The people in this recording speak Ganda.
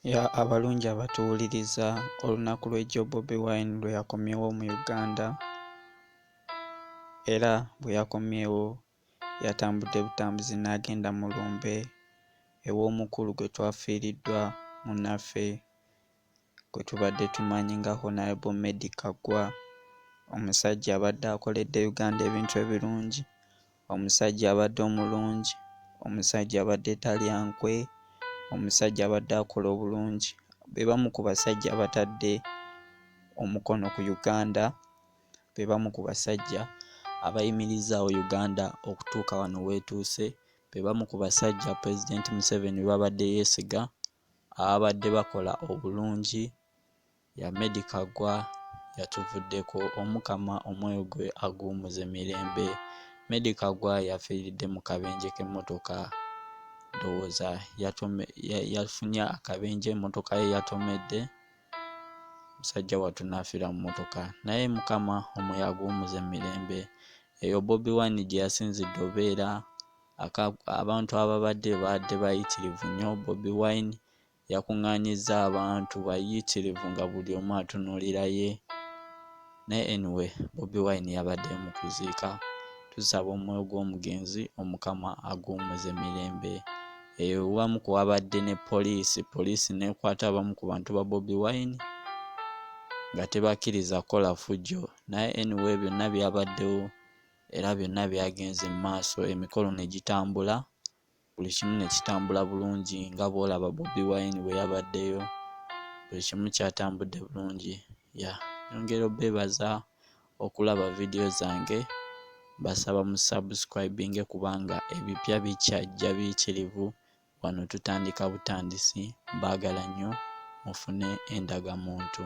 Ya abalungi abatuwuliriza, olunaku lw'ejjo Bobi Wine lwe yakomyewo mu Uganda era bwe yakomyewo yatambudde butambuzi n'agenda mu lumbe ew'omukulu gwe twafiiriddwa, munnaffe gwe tubadde tumanyi nga Honourable Meddie Kaggwa, omusajja abadde akoledde Uganda ebintu ebirungi, omusajja abadde omulungi, omusajja abadde talya nkwe, omusajja abadde akola obulungi. Be bamu ku basajja abatadde omukono ku Uganda, be bamu ku basajja abayimirizzaawo Uganda okutuuka wano w'etuuse, be bamu ku basajja Pulezidenti Museveni b'abadde yeesiga, ababadde bakola obulungi. Ya Meddie Kaggwa yatuvuddeko, Omukama omwoyo gwe aguwummuze mirembe. Meddie Kaggwa yafiiridde mu kabenje k'emmotoka, ndowooza yafunye akabenje emmotoka ye yatomedde, musajja wattu n'afiira mu mmotoka, naye Mukama omwoyo aguwummuze mirembe. Eyo Bobi Wine gye yasinzidde obeera abantu ababadde baadde bayitirivu nnyo. Bobi Wine yakuŋŋaanyizza abantu bayitirivu nga buli omu atunuulira ye, naye anyway Bobi Wine yabadde mu kuziika. Tusaba omwoyo gw'omugenzi Omukama aguwummuze mirembe. Eyo wamu ku wabadde ne poliisi, poliisi n'ekwata abamu ku bantu ba Bobi Wine nga tebakkiriza kukola ffujjo, naye anyway byonna byabaddewo era byonna byagenze mu maaso, emikolo ne gitambula, buli kimu ne kitambula bulungi nga bw'olaba Bobi Wine bwe yabaddeyo, buli kimu kyatambudde bulungi. Ya nyongera obbeebaza okulaba vidiyo zange, mbasaba mu subscribinge kubanga ebipya bikyajja biyitirivu, wano tutandika butandisi. Mbaagala nnyo, mufune endagamuntu.